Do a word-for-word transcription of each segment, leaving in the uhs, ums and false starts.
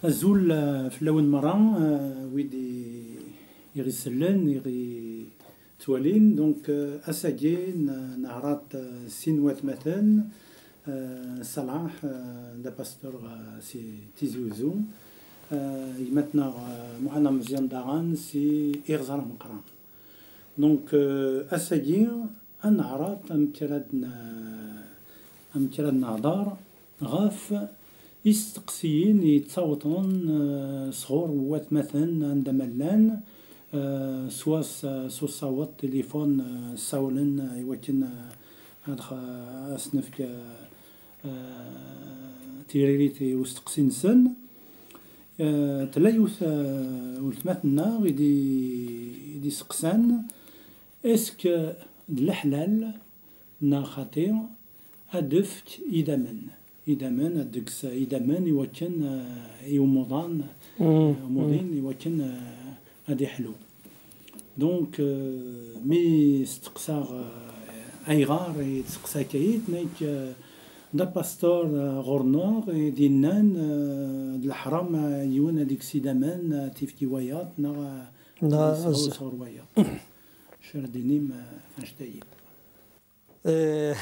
Azul, euh, fell-awen merra, euh, wid i, i ɣ-isellen, i ɣ-ittwalin. Donc, euh, ass-agi, n-, neɛreḍ, euh, sin watmaten, euh, Salaḥ, euh, d apastur, euh, si Tizi Uzzu, euh, gma-tneɣ, euh, Muḥend Ameẓyan daɣen si Iɣẓer Ameqqran. Donc, euh, ass-agi, ad neɛreḍ amek ara d-, amek ara d-nehder ɣef isteqsiyen yettawḍen, eh, sɣur watmaten anda ma llan, eh, swa s, s usaweḍ tilifun, eh, ssawlen, eh, i wakken, eh, ad x-, ad s-nefk, eh, eh, tiririt i usteqsi-nsen. Eh, tella yiwet, eh, weltma-tneɣ i d-, i d-isteqsan, est-ce que d leḥlal neɣ xaṭi ad d-tefk idammen? Idammen, ad d-tekkes idammen i wakken, eh, i umuḍan, eh, umuḍin, i wakken, eh, ad iḥlu. Donc, eh, mi steqsaɣ, eh, ayɣer i d-teqsa akka, nekk, eh, d apastur, eh, ɣur-neɣ, i d-yennan, eh, d leḥram, eh, yiwen ad ikkes idammen, eh, ad t-ifk i wayeḍ, neɣ, eh, ad yesɛu sɣur wayeḍ. Acu ara d-tinim, eh, ɣef annect-agi? Eh,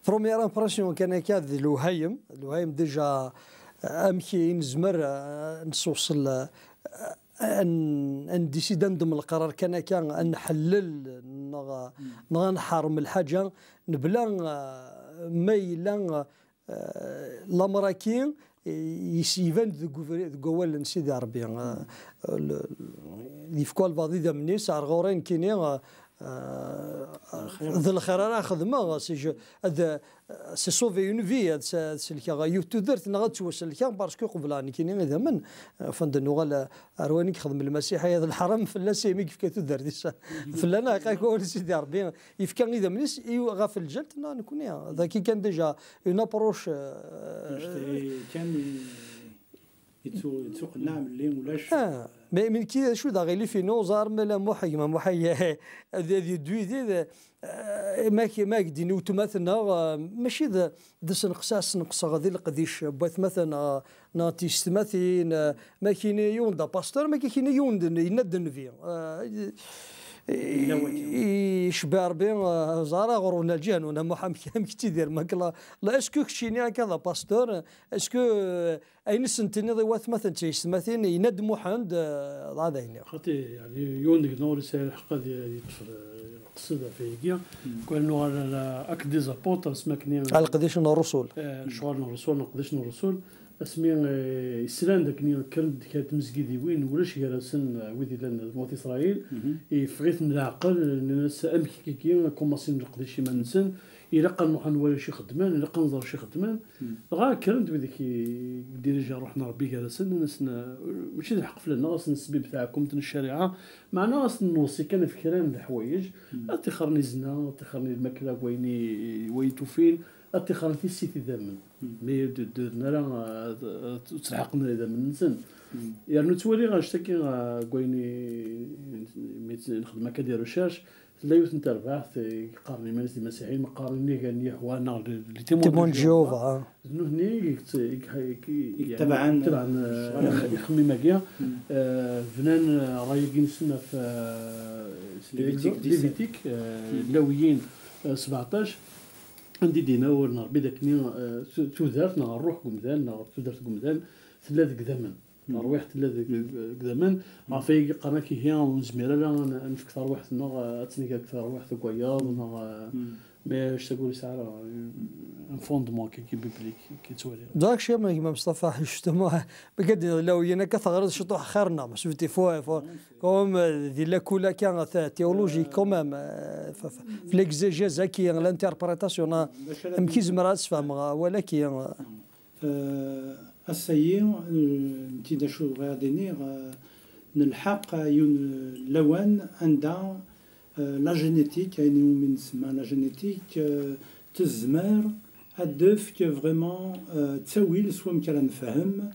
première impression kan akka d lewhayem, lewhayem déjà, eh, amek i nezmer, eh, ad nessewṣel, eh, ad n-, ad ndisidi ad neddem leqrar kan akka, ad nḥellel neɣ, neɣ ad nḥerrem lḥaǧa, nebla, eh, ma yella, eh, lamer-agi, eh, yes-, iban deg ubri-, deg wawal n Sidi Ṛebbi, eh, le-, yefka albaɛḍ idammen-is, ar ɣur-i nekkini, eh, eh, d lxir ara xedmeɣ, si je-, ad, c'est sauver une vie, ad s-, ad sellkeɣ yiwet tudert neɣ ad ttwasellkeɣ, parce que qebleɣ nekkini idammen, eh, enfin, ad nuɣal, eh, ar wayen i yexdem Lmasiḥ, aya d leḥram fell-as, imi yefka tudert-is. Fell-aneɣ, aqak wawal n Sidi Ṛebbi, yefka idammen-is i, ɣef lǧal-nneɣ nekkni. Dagi kan déjà une approche, euh, Annect-agi kan i, yettu-, yettuqenneɛ belli ulac. Ah, mais, mais nekki d acu d aɣilif-inu, ẓer ma la Muḥ, gma Muḥ, ad, ad yeddu yid-i, d, eh, ma k-, ma ak-d-ini weltma-tneɣ, eh, mačči d, d sneqs-, sneqseɣ di leqdic n watmaten, eh, neɣ tiyessetmatin, eh, ma kini yiwen d apastor, ma kini yiwen d, yenna-d nnbi. Eh, i-, i-, icebba Ṛebbi, eh, ẓer aɣur-wen lǧihan, wena Muḥ, amek, amek ttidir, ma kla, la, est-ce que keččini akka d apastor, est-ce que, eh, ayen i sen-tenniḍ i watmaten d tiyessetmatin, yenna-d Muḥend, eh, dɣa d ayen. Xaṭi, yeɛni, yiwen deg-neɣ ur yesɛi lḥeqq ad y-, yeṭṭef, eh, leqsed ɣef wayagi. Kul nuɣal ar, ar, ak des apôtres, asmi akken i, Leqdic n ṛṛusul. Eh, lecɣal n ṛṛusul, leqdic n ṛṛusul. Asmi, eh, slan d akken kkren-d kra n tmezgidiwin, ulac gar-asen, eh, wid yellan d tmurt Isṛayil, yeffeɣ-iten leɛqel, nnan-as, "Amek kiki, kumasin leqdic iman-nsen, ilaq ad nruḥ ad nwali acu ixeddmen, ilaq ad nẓer acu ixeddmen." Dɣa kkren-d wid i, i dirijan Ṛṛuḥ n Ṛebbi gar-asen, nnan-asen, "Mačči d lḥeqq fell-aneɣ ad sen-nesbib taɛkumt n ccariɛa, meɛna ad sen-newṣi kan ɣef kra n leḥwayeǧ, ad ṭixren i zzna, ad ṭixren i lmakla deg wayen i, i wayen tufin, ad ṭixren tissit idammen." Mi ur d-, ddren ara, ad, ad, ur ttelḥaqen ara idammen-nsen. Yernu ttwaliɣ annect-agi, ah, deg wayen i, mi tt-, nexdem akka di recherche, tella yiwet n terbaɛt, eh, qqaren iman-is d imasiḥiyen, ma qqaren nnig n Yahwa neɣ les, les Témoins de Jéhovah. D nutni i yett-, i, i, i, i yettabaɛen, yettabaɛen, eh, ixemmim-agi. Eh, bnan, eh, ṛṛay-agi-nsen ɣef, eh, Lévitique dix-sept. Lévitique, eh, Lawiyin, eh, sbeɛṭac. Anda i d-yenna wawal n Ṛebbi d akken, eh, tu-, tudert neɣ ṛṛuḥ deg umdan neɣ tudert deg umdan tella deg idammen. Tarwiḥt tella deg, deg, deg idammen. Ɣef wayagi qqaren akk ihi ur nezmir ara ad n-, ad nefk tarwiḥt-nneɣ, eh, ad tt-neg akk tarwiḥt deg wayeḍ neɣ, eh, mais acu taguri sɛa ara, eh, un fondement qui, qui est biblique, qui est solide. Donc, chez moi, Imam Mustafa, justement, ma gad-, law-, yen akka teɣriḍ ciṭuḥ xir-nneɣ, ma sbet ifo, ifo, comme, euh, di lakul akka, ta-, théologie, quand même, euh, f-, f-, f-, l'exégèse-agi, l'interprétation, hein, amek i zemreɣ ad sfehmeɣ awal-agi, euh. Euh, ass-agi, euh, nekki d acu bɣiɣ ad iniɣ, euh, nelḥeq yiwen, euh, lawan anda, euh, la génétique, ayen iwumi nsemma la génétique, euh, tezmer ad d-tefk vraiment, euh, ttawil s wamek ara nefhem,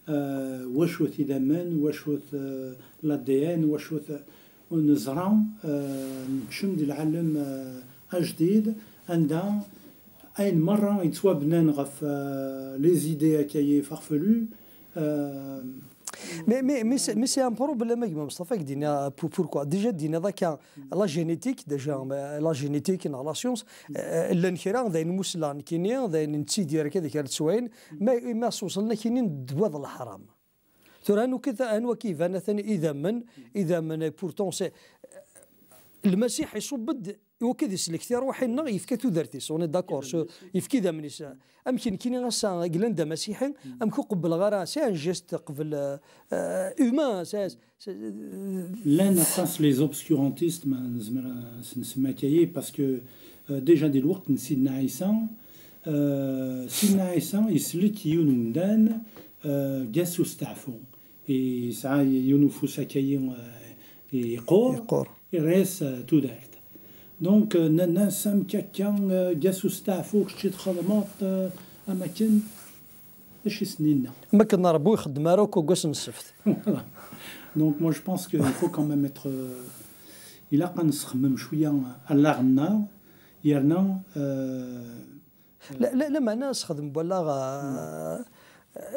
euh, wacu-t idammen, wacu-t, euh, l'A D N, wacu-t, euh, neẓra, euh, nekcem di lɛalem, euh, ajdid, anda ayen merra yettwabnan ɣef, euh, les idées akkayi farfelues, Euh, mais, mais, mais c'est un problème, a gma Mustafa, k-d-iniɣ, pourquoi? Déjà, d-iniḍ akka, la génétique, déjà, la génétique, la science, euh, llan kra, d ayen muslan, kini, d ayen nettidir akka, d kra n teswayin, ma, ma s-wṣlen akini d wa d leḥram. Tura, anwa k-, anwa k-iban atan idammen, idammen, et pourtant, c'est, Lmasiḥ iṣubb-d i wakk ad islek tiṛuḥin-nneɣ, yefka tudert-is, on est d'accord, so, yefka idammen-is. Amek nekkini ass-a, yellan d amasiḥi, amek ur qebbleɣ ara, c'est un geste qbel, euh, humain, c'est, c'est, Llan aṭas les obscurantistes, ma nezmer ad s-nsemmi akka-yi, parce que, euh, déjà di lweqt n Sidna Ɛisa, euh, Sidna Ɛisa islek yiwen umdan, euh, gas usteɛfu. Yesɛa yiwen ufus akka-yi, euh, yeqqur, Yeqqur. Yerra-yas, euh, tudert. Donc, euh, nnan-as, amek akka, euh, gas usteɛfu, kečč i txedmeḍ, euh, am akken, d acu i sen-yenna? Am akken Ṛebbi ur ixeddem ara akk deg wass n ssebt. Voilà. Donc, moi, je pense qu'il faut quand même être, euh, ilaq ad nesxemmem cwiya allaɣ-nneɣ, yerna, euh, La, la, lameɛna sexdem wallaɣ, euh,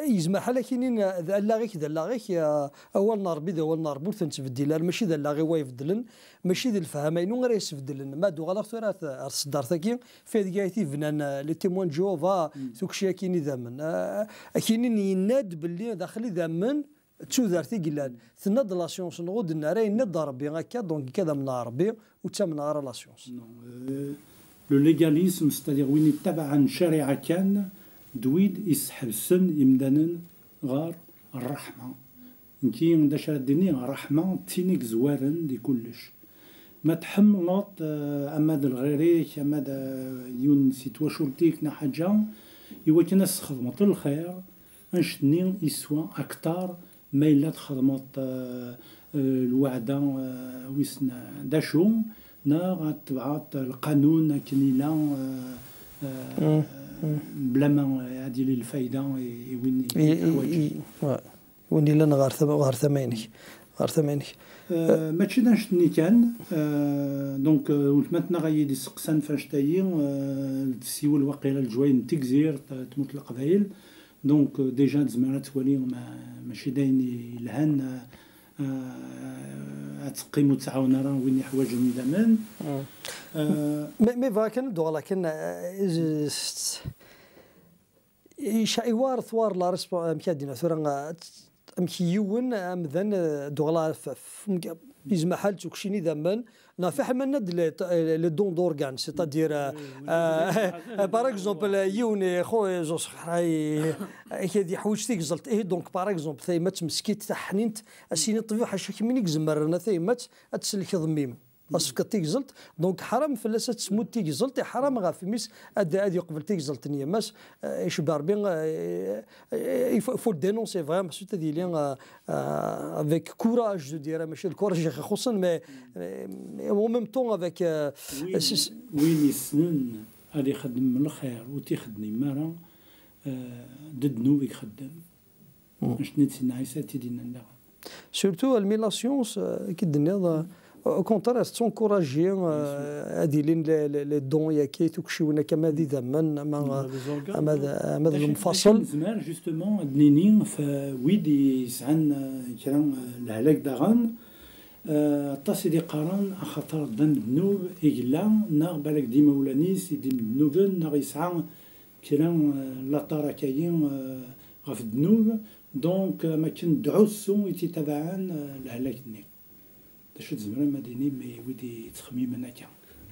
yezmer ḥal ad k-inin d allaɣ-ik, d allaɣ-ik, euh, awal n Ṛebbi d awal n Ṛebbi, ur ten-ttbeddil ara, mačči d allaɣ-iw ay ibeddlen, mačči d lefhama-inu ara yesbeddlen. Ma d-uɣaleɣ tura ar, ar tseddart-agi, fadeg ay t-ibnan, euh, les témoins de Jéhovah, tukci akkin idammen. Euh, akkin yenna-d belli daxel idammen, d tudert i yellan. Tenna-d la science neɣ ur d-tenna ara, yenna-d Ṛebbi akka, donc nekk ad amneɣ Ṛebbi, ur ttamneɣ ara la science. Non, euh, le légalisme, c'est-à-dire win yettabaɛen ccariɛa kan, d wid yesḥebsen imdanen ɣer ṛṛeḥma. Nekki d acu ara d-iniɣ, ṛṛeḥma d tin i yezwaren di kullec. Ma tḥemmleḍ, euh, ama d lɣir-ik, ama d, euh, yiwen si twacult-ik neɣ ḥaǧa, iwakken ad s-txedmeḍ lxir, annect-nni yeswa akteṛ ma yella txedmeḍ, euh, euh, lweɛda, euh, wissen d acu, neɣ ad tebɛeḍ lqanun akken ila, euh, euh, blama ad yili lfayda i, i win i, i, yeḥwaǧen. I, ouais. Win yellan ɣer tama, ɣer tama-inek. Ɣer tama-inek. Euh, mačči d annect-nni kan, euh, donc, euh, weltma-tneɣ ay d-iseqsan f annect-ayi, euh, tessiwel waqila leǧwayed n Tegzirt, euh, tmurt n Leqbayel. Donc, euh, déjà, tezmer ad twali ma, mačči d ayen yelhan, euh, euh, ad teqqim ur tɛawen ara win yeḥwaǧen idammen. Euh, Mais, mais bɣiɣ kan ad d-uɣaleɣ kan, euh, is-, is-, ica-, iwar twar la respo-, amek ad d-iniɣ tura, euh, amek yiwen amdan, euh, d-uɣaleɣ f-, f-, yezmer ḥal d tukcin idammen, neɣ fiḥel ma nenna-d les, les dons d'organes, c'est-à-dire, euh, euh, par exemple, euh, yiwen, euh, xo, euh, zo-, ṣ-, ay, ay, ad yeḥwiǧ tigẓelt. Eh, donc, par exemple, tayemmat meskint, taḥnint, ad s-yini ṭṭbib, ḥaca kemmini i izemren a tayemmat ad tsellkeḍ mmi-m. Ad s-tefkeḍ tigẓelt, donc ḥaram fell-as ad tesmud tigẓelt, i ḥaram ɣef mmi-s ad, ad yeqbel tigẓelt n yemma-s, euh, icebbeḥ Rebbi, euh, euh, il faut, faut le dénoncer vraiment, surtout ad yili, euh, euh, avec courage, je dirais, mačči d courage i ixuṣṣen, mais, euh, en même temps avec, euh, win, c'est- win yessnen ad ixeddem lxir ur t-ixeddem ara, euh, d ddnub i ixeddem. Annect-nni d Sidna Ɛisa i t-id-yennan daɣen. Surtout, almi la science, euh, ki d-tenniḍ, euh, au contraire, ad tettunkurajji, euh, ad ilin les, les, les dons, yaki, tukciwin akka, ama d idammen, ama, ama d, ama d lemfaṣel. Nezmer, justement, ad nini f wid yesɛan, euh, kra, euh, lehlak daɣen, euh, aṭas i d-iqqaren, axaṭer d amednub i yella, neɣ balak d imawlan-is i d imednuben, neɣ yesɛa kra, euh, laṭar akka-yi, euh, ɣef ddnub, donc, euh, am akken d ɛussu i tt-itabaɛen, euh, lehlak-nni. D acu tzemrem ad d-tinim i wid yettxemmimen akka?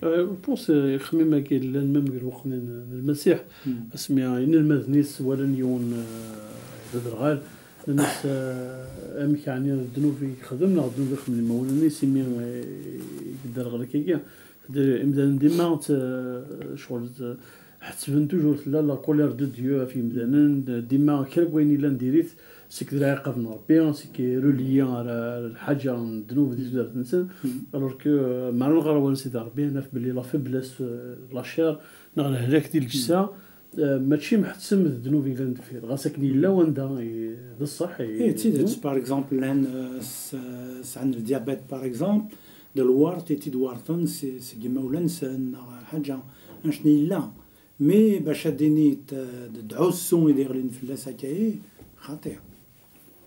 Euh, je pense, euh, ixemmimen-agi llan même deg lweqt n, n Lmasiḥ, asmi inelmaden-is walan yiwen, euh, d aderɣal, nnan-as, euh, amek ɛni d ddnub i yexdem neɣ d ddnub i xedmen imawlan-is imi, euh, i yedderɣel akkagi? Imdanen dima, euh, ccɣel, euh, ḥettben toujours tella la colère de Dieu ɣef yimdanen, dima kra n wayen yellan diri-t, c'est que d lɛiqab n Rebbi, c'est que relié ar, ar lḥaǧa n ddnub di tudert-nsen, alors que, euh, mi ara nɣer awal n Sidi Rebbi, naf belli la faiblesse, euh, la chair, neɣ lehlak di lǧessa, euh, mačči mḥettem d ddnub i yellan deffir. Ɣas akken yella wanda i, d ṣṣeḥ, i, Eh, d tidet, par exemple, llan, euh, s-, sɛan le diabète, par exemple, d lwert i tt-id-werten si, seg yimawlan-nsen, neɣ ḥaǧa, annect-nni yella. Mais bac ad d-tiniḍ, euh, d, d ɛussu i d-iɣlin fell-as akka-yi, xaṭi.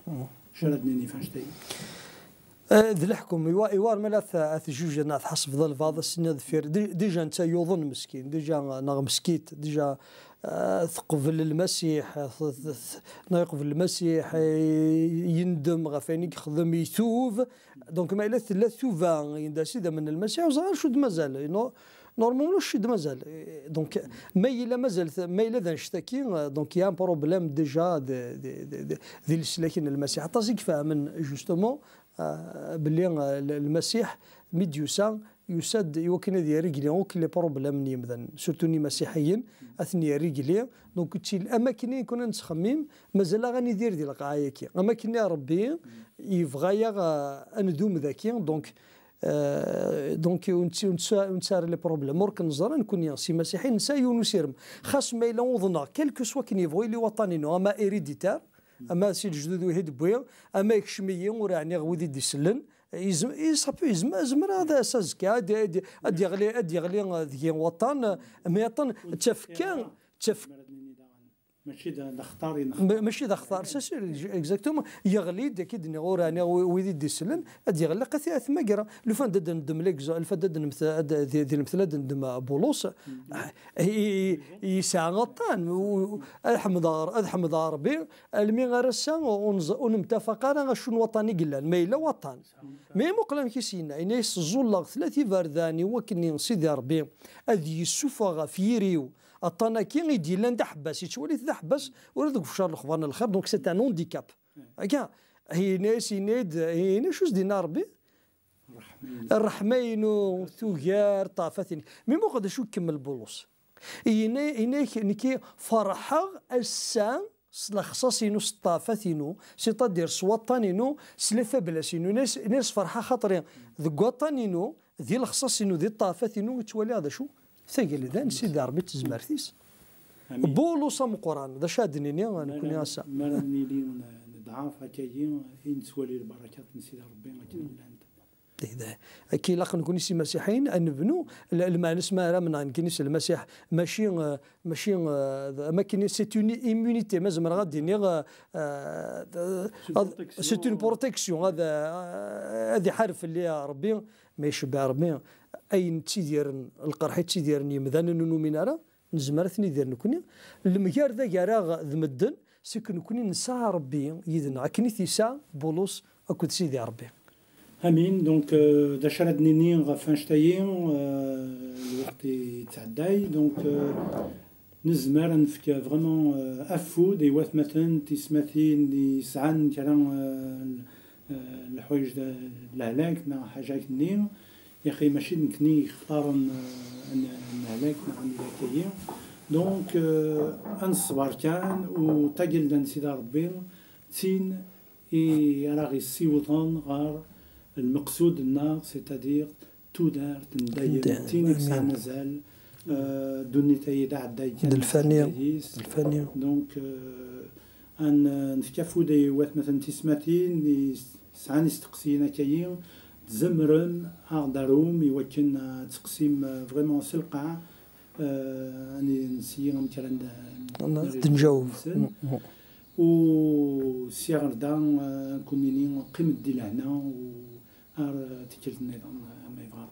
Acu ara d-nini ɣef annect-agi? Eh, d leḥkem, iwa, iwa arma la t-, ad t-jujen, ad tḥasbeḍ albaɛḍ ass-nni deffir. Di-, déjà netta yuḍen meskin, déjà neɣ meskint, déjà, eh, teqbel Lmasiḥ, eh, t-, t-, t-, neɣ yeqbel Lmasiḥ, eh, yendem ɣef wayen i yexdem, itub. Donc ma yella tella tuba, yenda s idammen n Lmasiḥ, ur ẓriɣ acu d-mazal. No-, normalement acu d-mazal. Eh, donc ma yella mazal t-, ma yella d annect-agi, eh, donc il y a un problème déjà de, de, de, de, di leslak n Lmasiḥ. Aṭas i ifehmen, justement, ah, belli, ah, l-, Lmasiḥ, mi d-yusa, yusa-d i wakken ad yerregli akk les problèmes n yimdanen, surtout n yimasiḥiyen, ad ten-yerregli. Donc, ttili, am akken i kun ad nettxemmim, mazal-aɣ ad nidir di lqaɛa-agi. Am akken i Ṛebbi yebɣa-yaɣ, ah, ad ndum daki. Donc, ah, donc, ur nett-, ur nett-, ur nettarra les problèmes. Ur k-neẓra nekkni s imasiḥiyen, nesɛa yiwen usirem. Xas ma yella uḍneɣ, quel que soit akken yebɣu yili waṭṭan-inu, ama héréditaire, ama si lejdud wihi d-wwiɣ, ama yekcem-iyi, ur ɛniɣ wid i d-isellen, yezm-, yesab-, yezm-, yezmer ad as-, azekka ad, ad, ad yeɣli, ad yeɣli deg-i waṭṭan, mi aṭṭan d tafekka, d tafekka. Mačči d, d axeṭṭar i nextar. Ma-, mačči d axeṭṭar, c'est sûr, exactement. Yeɣli-d, akka i d-nniɣ, ur ɛniɣ wi-, wid i d-isellen, ad yeɣli, qati ad t-magreɣ. Lufan d ad neddem l'ex-, lufan d ad nemt-, ad, di, di lemtel ad neddem Bulus. Ah, i, i, yesɛa aṭṭan. U-, u-, ad ḥemdeɣ, ad ḥemdeɣ Ṛebbi, almi ar ass-a ur nẓ-, ur nemtafaq ara acu n waṭṭan i yellan. Ma yella waṭṭan. Mi muqel amek i s-yenna, yenna-yas ẓẓulleɣ tlata iberdan i wakken Sidi Ṛebbi ad yessufeɣ ɣef yiri-w aṭṭan-agi i d-yellan d aḥebbas, yettwali-t d aḥebbas, ula deg ufeccar n lexbar n lxir, donc c'est un handicap. Akka, yenna-yas, yenna-d, yenna acu s-d-yenna Ṛebbi? Ṛṛeḥma-inu tugar ṭṭafat-inek. Mi muqel d acu ikemmel Bulus. Yenna-, yenna-yak, nekki ferḥeɣ ass-a s lexṣaṣ-inu, s ṭṭafat-inu, c'est-à-dire s waṭṭan-inu, s les faiblesses-inu. Yenna-yas, yenna-yas ferḥeɣ xaṭer deg waṭṭan-inu, di lexṣaṣ-inu, di ṭṭafat-inu, i ttwaliɣ d acu? Tagelda n Sidi Ṛebbi d tezmert-is. Amin. Bulus ameqqran, d acu ad d-nini nekkni ass-a? Mi ara nili n-, neḍɛef akka-yi, i nettwali lbarakat n Sidi Ṛebbi akken llant. Akka ilaq nekkni s imasiḥiyen ad nebnu l-, lmeɛna-s ma ara menɛen nekkni s Lmasiḥ, mačči, eh, mačči, eh, d-, am akken c'est une immunité, ma zemreɣ ad d-iniɣ, eh, eh, c'est une protection, ad, eh, ad iḥareb fell-i Ṛebbi, ma icebbeɛ Ṛebbi, ayen ttidiren, lqerḥ i ttidiren yemdanen ur numin ara, nezmer ad t-nidir nekkni. Lemgarda gar-aɣ d medden, c'est que nekkni nesɛa Ṛebbi yid-neɣ, akken i t-yesɛa Bulus akked Sidi Ṛebbi. Amin. Donc, euh, d acu ara d-nini ɣef annect-agi, euh, lweqt yettɛedday. Donc, euh, nezmer ad nefk vraiment, euh, afud i watmaten, tismatin yesɛan kra, euh, euh, leḥwayeǧ d, d lehlak neɣ ḥaǧa akken-nni. Yaxi mačči d nekkni i yextaren, euh, n-, nehlak neɣ ad nili akka-yi. Donc, euh, ad neṣber kan, u tagelda n Sidi Ṛebbi d tin i ara ɣ-yessiwḍen ɣer lmeqsud-nneɣ, c'est-à-dire tudert n dayem, d tin i yesɛan azal, euh, ddunit-agi d aɛedday kan, d lfani, d lfani. Donc, euh, ad n-, nefk afud i watmaten tismatin i s-, sɛan isteqsiyen akka-yi, tzemrem ad ɣ-d-arum i wakken ad teqsim, euh, vraiment s lqaɛ, euh, ad nesyi amek ara n-, n-, nrejj nsen. U sya ɣer da, euh, ad kun-nini qqimet di lehna u ar tikkelt nniḍen, euh, ma yebɣa